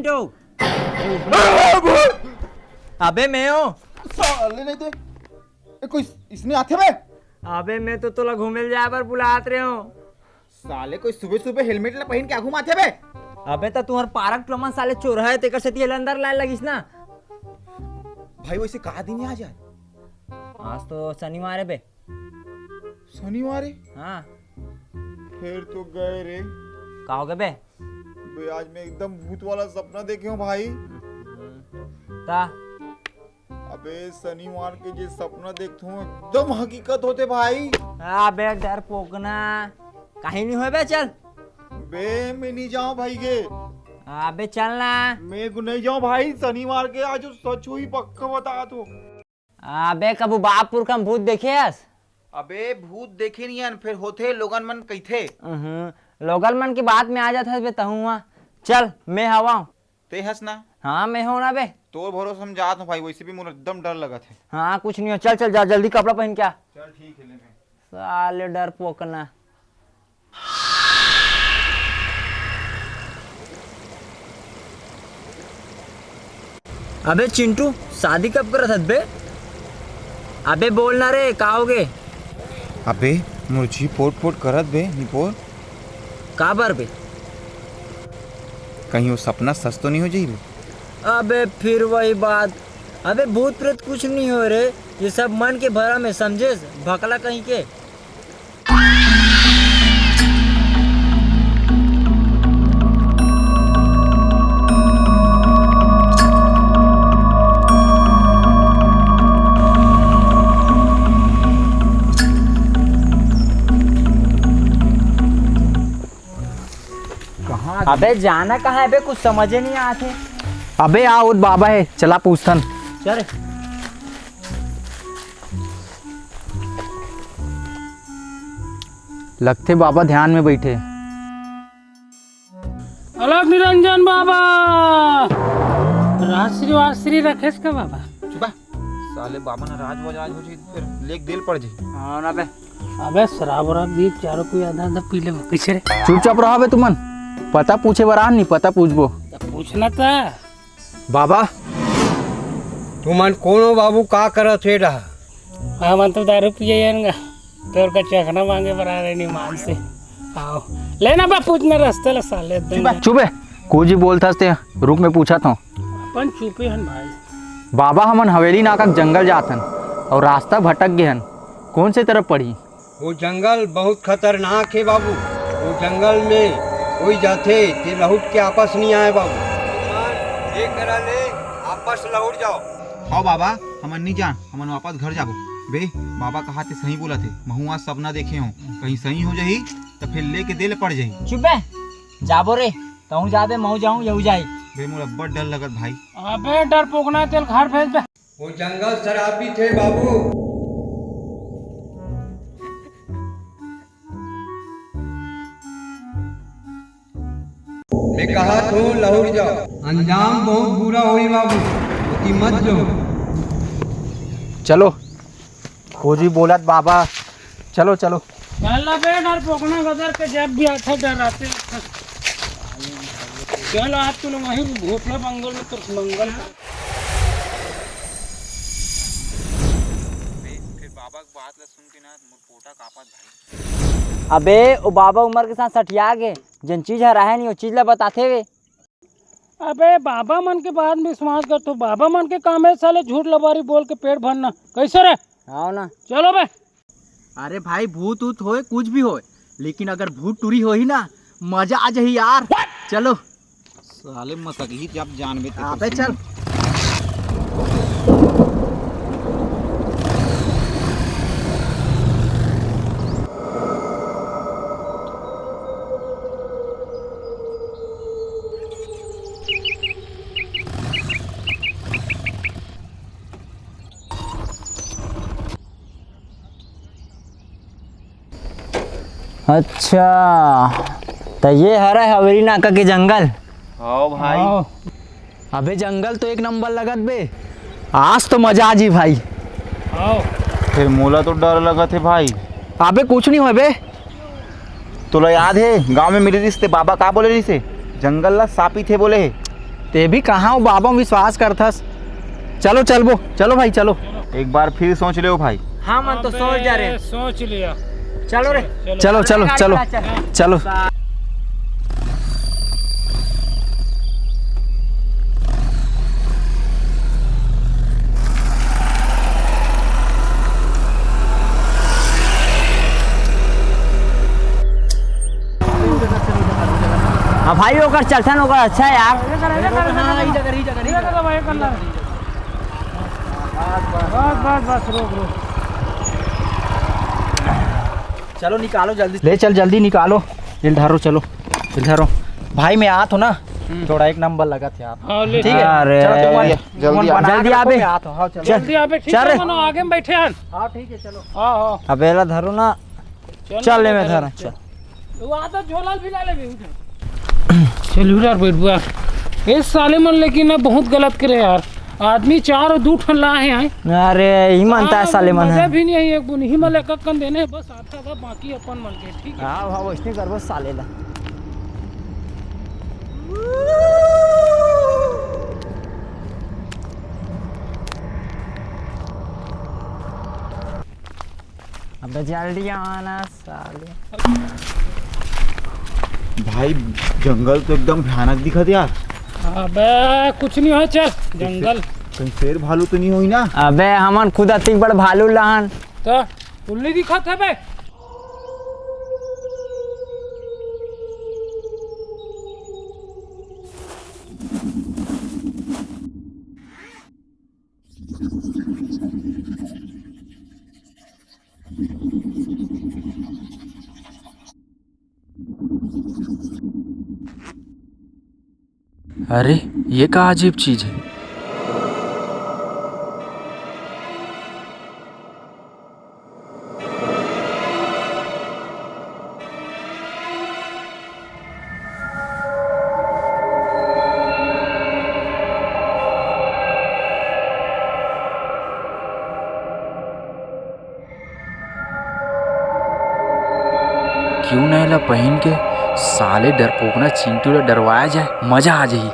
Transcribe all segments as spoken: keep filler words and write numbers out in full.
चिंटू। अबे मैं हूँ। साले नहीं थे। ए, कोई इसने आथे बे? अबे मैं तो तोला घूमे ले जाए बर बुलात रहे हूँ। साले कोई सुबह सुबह हेलमेट ला पहिन के आगू माथे बे? अबे त तुहर पारक टोमन साले चोर है, तेकर सेती एला अंदर लाए लगिस ना। भाई वैसे का दिन है आज यार? आज तो शनिवार है बे। शनिवार है? हाँ। फिर तो गए रे। का हो गए बे? बे आज मैं एकदम भूत वाला सपना देखे हूँ भाई। ता अबे शनिवार के जे सपना देखथों एकदम हकीकत होथे भाई। अबे डरपोकना, कहीं नहीं होय बे, चल। बे मैं नहीं जाऊँ भाई के। अबे चल ना। मैं को नहीं जाऊँ भाई, शनिवार के आज सच हुई पक्का बता तू। अबे कभू बाप पुरखा म भूत देखे हस? अबे भूत देखे नहीं हन, फिर होथे लोगन मन कहिथे। अहं, लोगन मन के बात में आ जात हस बे तहूँ हा। चल मैं हवा। ते हस ना? हाँ मैं हूँ ना बे। तोर भरोसे हम जात हूँ भाई, वैसे भी मोला एकदम डर लगत है। हाँ कुछ नहीं हो, चल चल जा जल्दी कपड़ा पहन के आ। चल ठीक है, ले मैं। साले डरपोकना। अबे चिंटू, शादी कब करत हस बे? अबे बोल ना रे, का होगे? अबे मोर जी पोट पोट करत बे निपोर। काबर बे? कहीं वो सपना सच तो नहीं हो जाई बे? अबे फिर वही बात। अबे भूत प्रेत कुछ नहीं हो रे, ये सब मन के भरम है, समझेस? भकला कहीं के। कहाँ अबे जाना कहाँ है बे, कुछ समझे नहीं आते। अबे आ उत बाबा है, चला पूछथन। चल। लगथे बाबा ध्यान में बैठे। अलख निरंजन बाबा, राजश्री वाजश्री रखेस का बाबा? चुपा, साले बाबा ना राज वराज हो जाई, फिर लेके देल पड़ जाई। हाँ ना बे। अबे शराब वराब भी चारों कोई आधा आधा पी ले, कैसे रे? चुपचाप रहा बे तुमन, पता पूछे बर आ नहीं, पता पूछबो। तो पूछना था। बाबा, तुमन कोनो बाबू का करत हे डहा? हमन तो दारू पिए हन गा, तोर का चखना मांगे बर आ रहे निमान से। आओ, लेना बा पूछना रस्ते ला साले एकदम। चुप है, कुछ ही बोलथस ते, रुक मैं पूछत हूँ। अपन चुपे हन भाई। बाबा, हमन हवेली नाका के जंगल जात हन और रास्ता भटक गे हन, कौन से तरफ पड़ी? वो जंगल बहुत खतरनाक है बाबू। वो जंगल में कोई जाथे ते लहुट के आपस नहीं आए बाबू। ये करा ले, आपस लहुट जाओ। हाँ बाबा, हमन नहीं जान, हमन वापस घर जाबो। बे, बाबा कहा ते सही बोला थे, महू आज सपना देखे हूँ, कहीं सही हो जाही तो फिर लेके देल पड़ जाही। चुप बे, जाबो रे, तहूँ जाबे, महू जाऊँ, यहू जाई। बे, मोला बड़ डर लगत भाई। अबे डरपोकना, तेल घर भेज दे। वो जंगल शराबी थे बाबू। मैं कहा थो लहुट जाओ, अंजाम बहुत बुरा होई बाबू, ओती मत जाओ। चलो, खोजी बोलत बाबा, चलो चलो। चल ना बे, डरपोकना गदर के जब भी आथे डराते। चल आज तो लोग वहीं भोपला बंगल में तो मंगल। फिर बाबा के बात ला सुन के ना मोर पोटा कांपत भाई। अबे ओ बाबा उमर के साथ सठिया गे, जन चीज हर आहे नहीं, ओ चीज ला बताथे वे। अबे बाबा मन के बात में विश्वास कर, तो बाबा मन के काम है साले झूठ लबारी बोल के पेट भरना, कैसे रे? आओ ना। चलो बे। अरे भाई, भूत ऊत होए, कुछ भी होए, लेकिन अगर भूत टूरी होही ना, मजा आ जाही यार। चलो। साले मसकही जब जानबे ते अबे तो चल। अच्छा, त ये हरे हवेली नाका के जंगल। हाँ भाई। हाँ। अबे जंगल तो एक नंबर लगत बे, आज तो मजा आ जी भाई। हाँ। फिर मोला तो डर लगत हे भाई। अबे कुछ नहीं होय बे। तोला याद हे गांव में मिले रिस ते बाबा का बोले रिस हे? जंगल ला सापित हे बोले हे। ते भी कहाँ वो बाबा में विश्वास करथस? चलो चलबो, चलो भाई चलो। एक बार फिर सोच ले भाई। हाँ, मन तो सोच जा रहे। सोच लिया। चलो रे। चलो चलो चलो। चलो। हाँ भाई, ओकर चलथन, ओकर अच्छा है यार। बस, बस, बस, रोक, रोक। चलो निकालो जल्दी। ले चल, जल्दी निकालो। जल्दी धरो, चलो। जल्दी धरो। भाई, मैं आत हो ना, थोड़ा एक नंबर लगत यार। हाँ, ले। ठीक है? अरे। चलो, तुम जल्दी जल्दी आ। जल्दी आबे। मैं आत हो। हाँ, चलो। चल। जल्दी आबे, ठीक चल है, रे। मनो आगे में बैठे हैं। हाँ, ठीक है, चलो। हाँ, हाँ। अबे, एला धरो ना। चल, चल, ले, मैं धरम, चल। वो आता झोला भी ला ले भी, उठा। चल, उधर बैठ बुआ। ए साले मन लेकिन ना बहुत गलत करे यार। आदमी चार और दू ठन ला हे, हैं? अरे, ई मन ता हाँ, साले मन मजा है। भी नहीं है, एक बुन ही मन एक कन देने, बस आधा आधा बाकी अपन मन के, ठीक है? हाँ, हाँ, वैसने करबो साले ला। अबे जल्दी आना साले। भाई, जंगल तो एकदम भयानक दिखत यार। अबे कुछ नहीं हो, चल जंगल। कहीं शेर भालू तो नहीं होई ना? अबे हमन खुद अतिक बड़ भालू लहन। तो उल्ली दिखत है बे। अरे, ये का अजीब चीज है? क्यों ना एला पहिन के साले डरपोकना चिंटू ला डरवाया जाए, मजा आ जाही।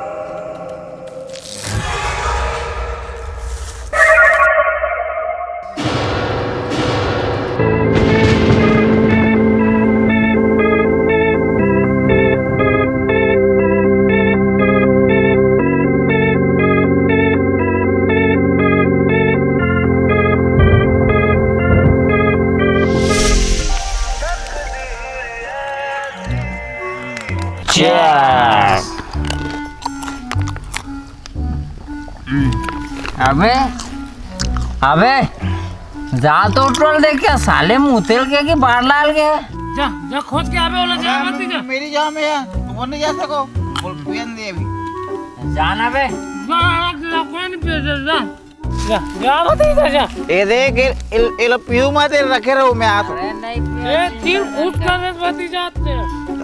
अबे, अबे, जा तो टोल देख के साले मुतेल के कि बारलाल के। जा, जा खोज के आबे, ओला जा, मत जा। मेरी जा, मैं जा, तुम नहीं जा सको, बोल, तू जान दे अभी। जाना बे। जा, जा, कोई नहीं पिए, जा, जा। जा, जा, मत जा, जा। ये देख, ये, ये, ये लो पीऊ मत, ये रखे रहो, मैं आता हूँ। अरे नहीं पियो, ए, तीन फुट का रे, मत ही जाते।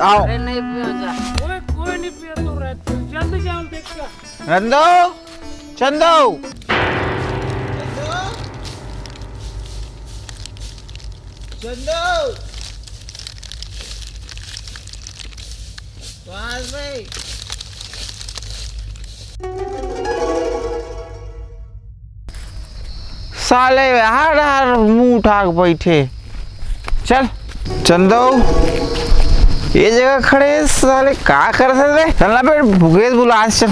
आओ। अरे नहीं पियो, जा। ओए, कोई नहीं पिए तो रहते। जल्दी जाओ, देख के। नंदो, चंदो। चंदो। साले हर हर मुंह उठा के बैठे। चल चंदो, ये जगह खड़े साले का करत हे रे? चल ना बे, भूपेश बुला, चल।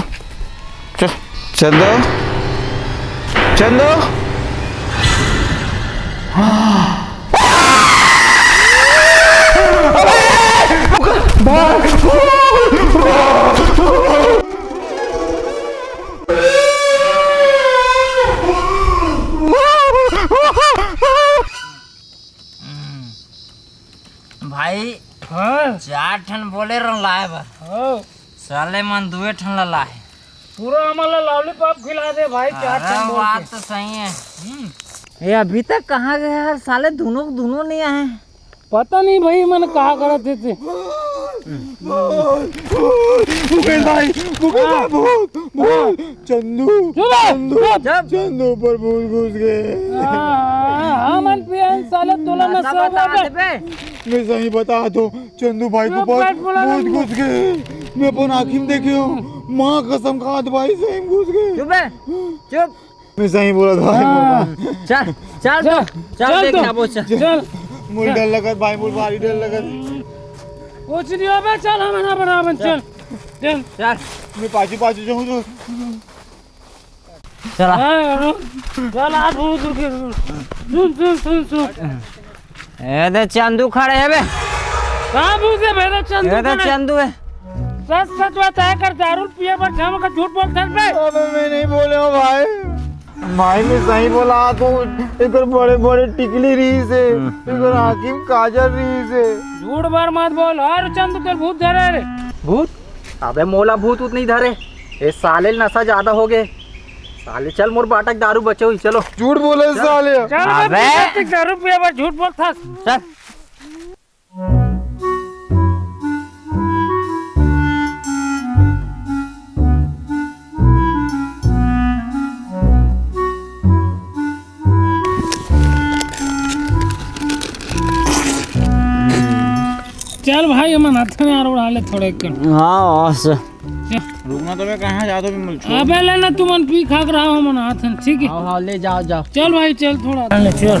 चल, चंदो, चंदो। भाई, हाँ। चार ठन बोले रहो लाए बर। हाँ। साले मन दुए ठन ला लाए। पूरा हमन ला लॉलीपॉप खिला दे भाई, चार अरे, ठन बोल बात के। तो सही है। हम्म। ये अभी तक कहाँ गए यार साले, दोनों के दोनों नहीं आए। पता नहीं भाई, मन कहा करत थे, थे। मुकेश भाई, मुकेश भाई, भूत, भूत, चंदू, चुप रह, चंदू, चुप। चंदू पर भूत घुस गए। हाँ, हाँ, हाँ, मन पिया है, साले तोला नशा नशा बता बता। दे बे। मैं सही बता दो, चंदू भाई को चुप, बहुत पेट फुला भूत रहा घुस गए। मैं अपन आँखी में देखे हूँ, माँ कसम खात भाई, सही में घुस गए। चुप बे, चुप। मैं सही बोला था भाई, हाँ। बोला। चल, चल चल, तो, चल चल देख तो। क्या बोल, चल। चल। मोर डर लगत भाई, मोर भारी डर लगत। कुछ नहीं होबे, चल हम ना बराबर, चल। चल। चल। मैं पाछू पाछू जाऊँ तो। चला। हाँ, यार। चल, आ, सुन, सुन, सुन, सुन। ए दे चंदू खड़े है बे। कहाँ भूत है बे? चंदू ए दे खड़े। चंदू है। सच सच बताया कर, दारू पिए बर जाम का झूठ बोलत हस बे। अबे मैं नहीं बोले हूँ भाई। भाई मैं सही बोला तो एकर बड़े बड़े टिकली रहिस हे, हम्म। एकर आँखी में काजर रहिस हे। झूठ बार मत बोल। और चंदू तोर भूत धरे रे। भूत? अबे मोला भूत उत नहीं धरे, ए साले ल नशा ज्यादा हो गए। साले चल मोर बाटक दारू बचे हुई, चलो। झूठ बोले चल। साले। चल बे, अबे। तू दारू पिए बर झूठ बोलत हस। चल। चल भाई, हमन हाथ में आर उड़ा ले थोड़े कन। हाँ, बस। चल। रुकना तो बे, कहाँ जात हो बे, मुल छोड़। अबे ले ना, तुमन पी खा के रहा हो, हमन हाथ में, ठीक है? हाँ, हाँ, ले जाओ, जाओ। चल भाई, चल थोड़ा। ले, चल।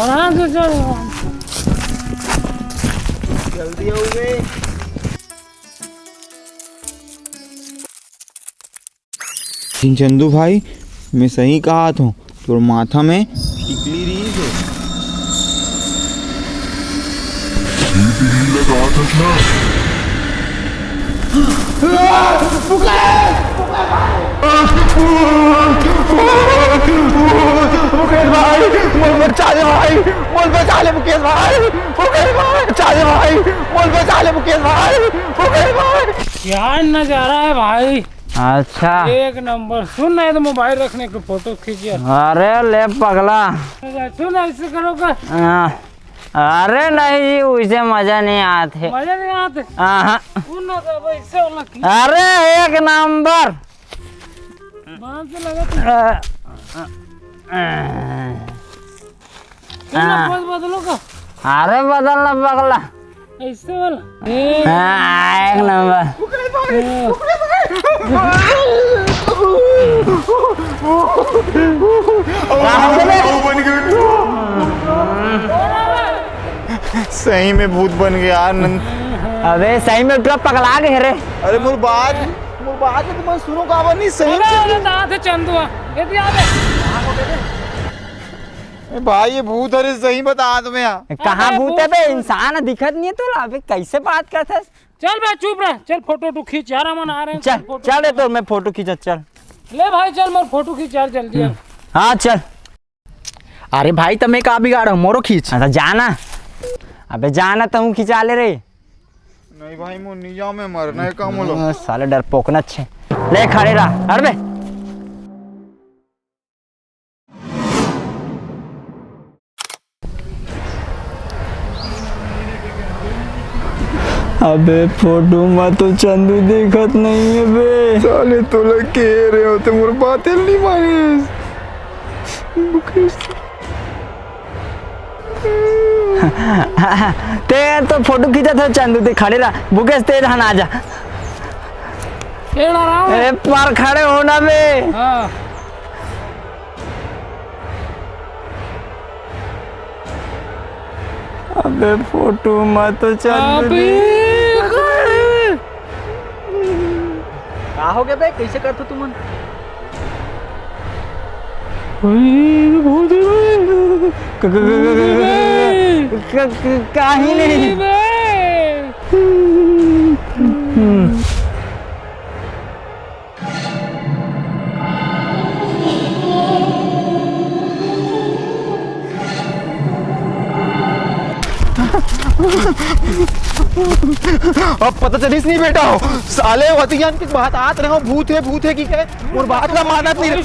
आराम से चल। जल्दी आओ बे। लेकिन चंदू भाई, मैं सही कहत हूँ, तोर माथा में टिकली रहिस हे। मुकेश भाई, मोल बचा ले भाई, मोल बचा ले मुकेश भाई, मुकेश भाई, बचा ले भाई, मोल बचा ले मुकेश भाई, मुकेश भाई। क्या नजारा है भाई। अच्छा। एक नंबर। सुन ना, ये तो मोबाइल रखने को फोटो खींच यार। अरे ले पगला। सुन ना, ऐसे करो का? हाँ। अरे नहीं, उसे मजा नहीं आते। मजा नहीं आते? हाँ। सुन ना, तो अब ऐसे वाला खींच। अरे एक नंबर। बांध से लगा तू। अ, अ, अ। चल ना, हाँ। पोज बदलो का? अरे बदल ना पगला। ऐसे वाला। हाँ, एक नंबर। सही में भूत बन गया यार नंद। अबे सही में पूरा पगला गए रे। अरे मोर बात, मोर बात है, तुम सुनो काबर नहीं सही में। अरे, अरे, दांत है चंदुआ। ये भी आ गए। ए भाई, ये भूत हरे, सही बता तुम्हें यार। कहाँ अबे भूत है बे? भूत। इंसान दिखत नहीं है तोला। अबे कैसे बात करत हस? चल बे, चुप रह। चल फोटो वोटो खींच यार, हमन आ रहे हैं। चल, चल फोटो चल रे, खींच। तो मैं फोटो खींचत चल। ले भाई, चल मोर फोटो खींच यार, जल्दी हम्म। यार। हाँ, चल। अरे भाई, तमे का बिगाड़ हो, मोरो खींच। अच्छा, जाना। अबे जाना, तहूँ खिंचा ले रे। नहीं भाई, मो नहीं जाओ, मैं मरना है काम बोलो। हाँ, साले डरपोकना अच्छे। ले खड़े रह, हट बे। अबे फोटो में तो चंदू दिखत नहीं है बे। साले तोला के रे होते मोर बात नहीं मानिस। ते तो फोटो खींचत हो चंदू, ते खड़े रह। मुकेश, ते इधर आ जा। ए, लड़ाओ। ए, पर खड़े हो ना बे। हाँ। अबे फोटो में तो चंदू अबे। का हो गया बे, कैसे करथो तुमन? ओए, भूत है बे। क-, क-, क-, क-, क-, क-, क-, क-, काहे नहीं? भूत है बे। हम्म। अब पता चलिस नहीं बेटा हो, साले वतियान के बात आत रहे हो, भूत है, भूत है कि क्या? मोर बात ला मानत नहीं रहे।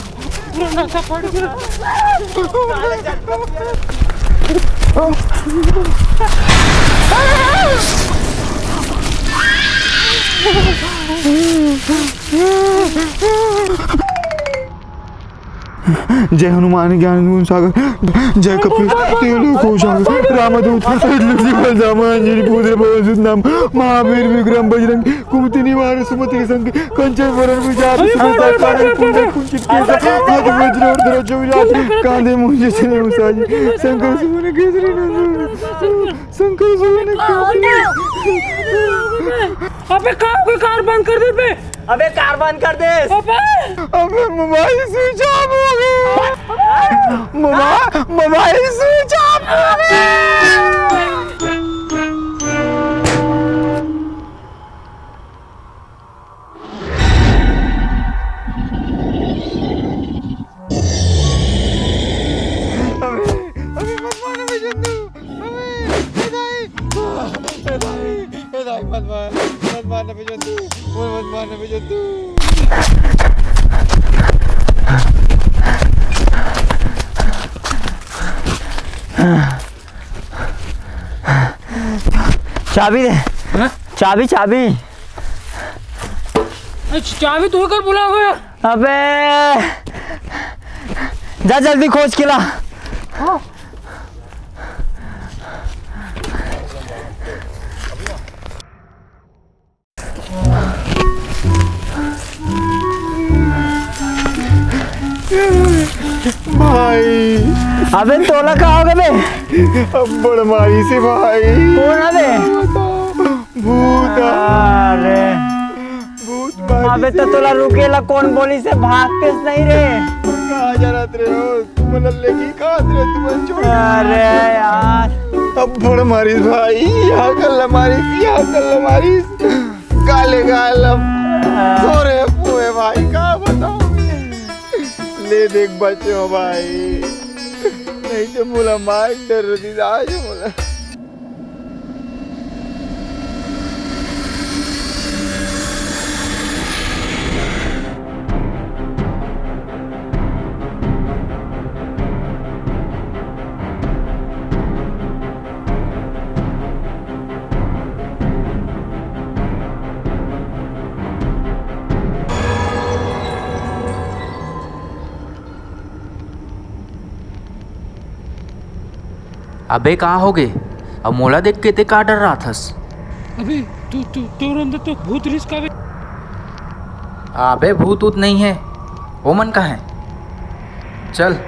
जय हनुमान ज्ञान गुण सागर, जय कपीश तिहुलोक उजागर, रामदूत अतुलित बल धामा, अंजनी पुत्र पवन सुत नामा, महावीर विक्रम बजरंग कुमति निवार सुमति के संग, कंचन वरण विराज सुभेदार, कांधे कुंडल कुंचित केसा, हाथ वज्र और ध्वजा विराज, कांधे मूंज जनेऊ साज, शंकर सुवन केसरी नंदन, शंकर सुवन केसरी। अबे, का हो गया? कार बंद कर दे बे। अबे, कार बंद कर दे। अबे, अबे, मोबाइल स्विच ऑफ हो गया। मोबाइल, मोबाइल स्विच ऑफ हो गया। अबे, अबे, मत मार अबे, चंदू। अबे, ए दाई, ए दाई, ए दाई, मत मार, मत मार ना बे, चंदू, मत मार ना बे, चंदू। चाबी दे। हाँ? चाबी, चाबी। अच्छा, चाबी तू कर बुला हो यार। अबे, जा जल्दी खोज के ला। हाँ। भाई। अबे तोला का होगे बे? अब्बड़ मारिस हे भाई। कोन हे बे? भूत। अरे। भूत मारिस अबे तो हे। तोला रुके ला कोन बोलिस हे, भागतेस नहीं रे। कहाँ जाना रे हो? तुमन लेके कहाँ रे तुमन छोड़? अरे यार। अब्बड़ मारिस भाई, यहाँ कल्ला मारिस, यहाँ कल्ला मारिस। काले गाल अब हाँ। थोरे पुए भाई, का बताओ? ले देख बच्चों भाई, नहीं तो मोला मार डर रही आज मोला। अबे का होगे? अब मोला देख के ते का डर्राथस? अबे तू, तू, तोर अंदर तो भूत रिस का बे। अबे भूत ऊत नहीं हे, ओमन का हे? चल।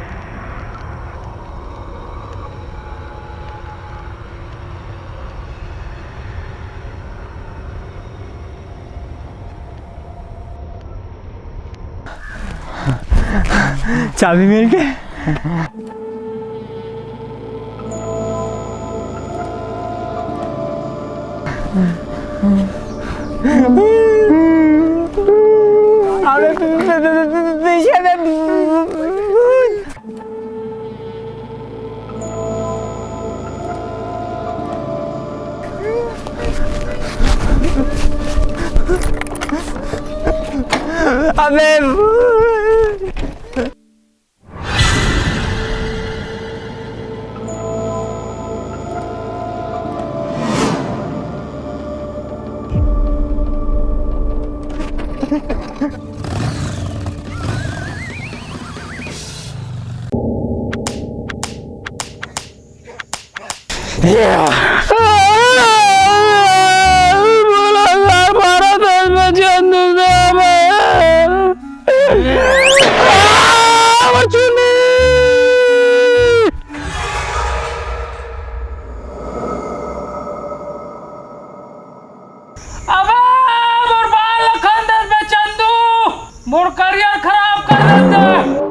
चाबी मिल गे। अबे, पीछे में भूत। अबे। अबे, मोर बाल ल खन देस बे चंदू, मोर करियर खराब कर देस।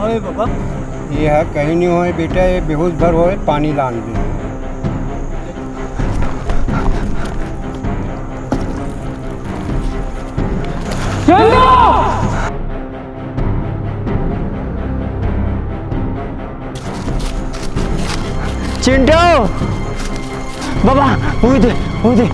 अरे बाबा, ये ह कहीं नहीं होय बेटा, ये बेहोश भर होय, पानी लान दे। चिंटू! बाबा, उई दे, उई दे।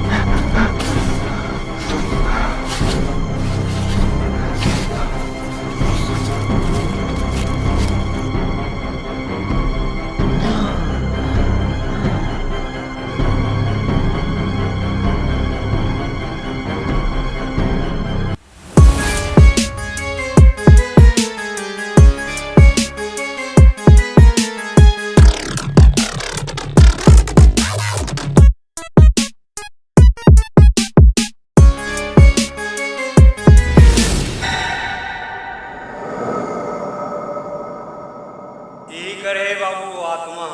यही करे बाबू आत्मा।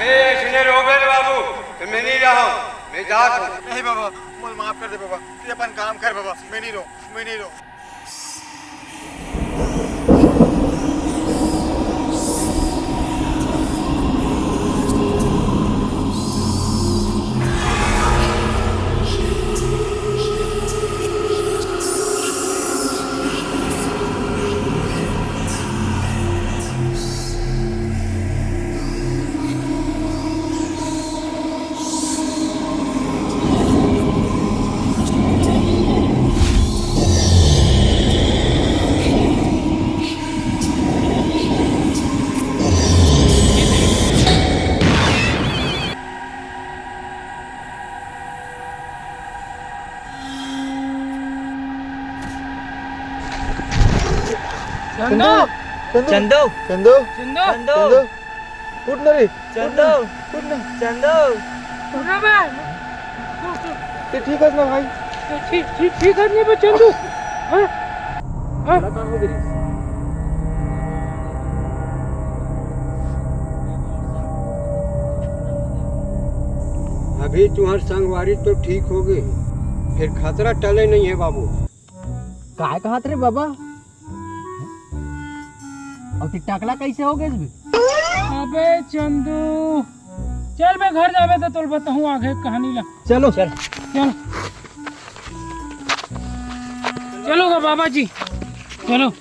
ए, सुने रोबेल बाबू, मैं नहीं रहा हूँ, मैं जात हूँ। नहीं बाबा, मोला माफ कर दे बाबा, तू अपन काम कर बाबा, मैं नहीं रहूँ, मैं नहीं रहूँ। चंदू। चंदू। चंदू। चंदू। चंदू। उठ ना रे। चंदू। उठ ना। चंदू। उठ ना बे। ते ठीक हस ना भाई? ठीक, ठीक, ठीक हस नहीं बे चंदू? हाँ? हाँ? अभी तुम्हार संगवारी तो ठीक हो गए, फिर खतरा टले नहीं है बाबू। काय कहत रे बाबा? अउ ते टकला कैसे हो गए बे? अबे चंदू, चल बे घर जाबे तो तोल बताहूँ आगे कहानी ला। चलो। चल। चल। चलो गा बाबा जी, चलो।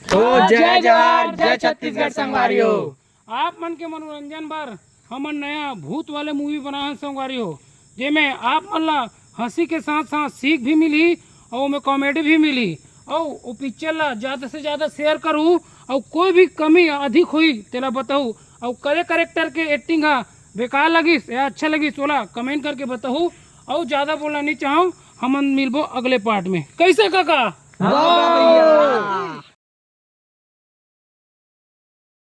तो जय जोहार, जय छत्तीसगढ़ संगवारी हो। आप मन के मनोरंजन बर हमन नया भूत वाले मूवी बनाए हन संगवारी हो, जेमे आप मन ला हंसी के साथ साथ सीख भी मिलही अउ ओमे कॉमेडी भी मिलही। अउ ओ पिक्चर ला ज्यादा से ज्यादा शेयर करहू अउ कोई भी कमी अधिक होही तेला बताहू अउ करे कैरेक्टर के एक्टिंग हा बेकार लगिस या अच्छा लगिस ओला कमेंट करके बताहू। अउ ज्यादा बोलना नहीं चाहूँ, हमन मिलबो अगले पार्ट में। कैसे काका? हाँ भैया।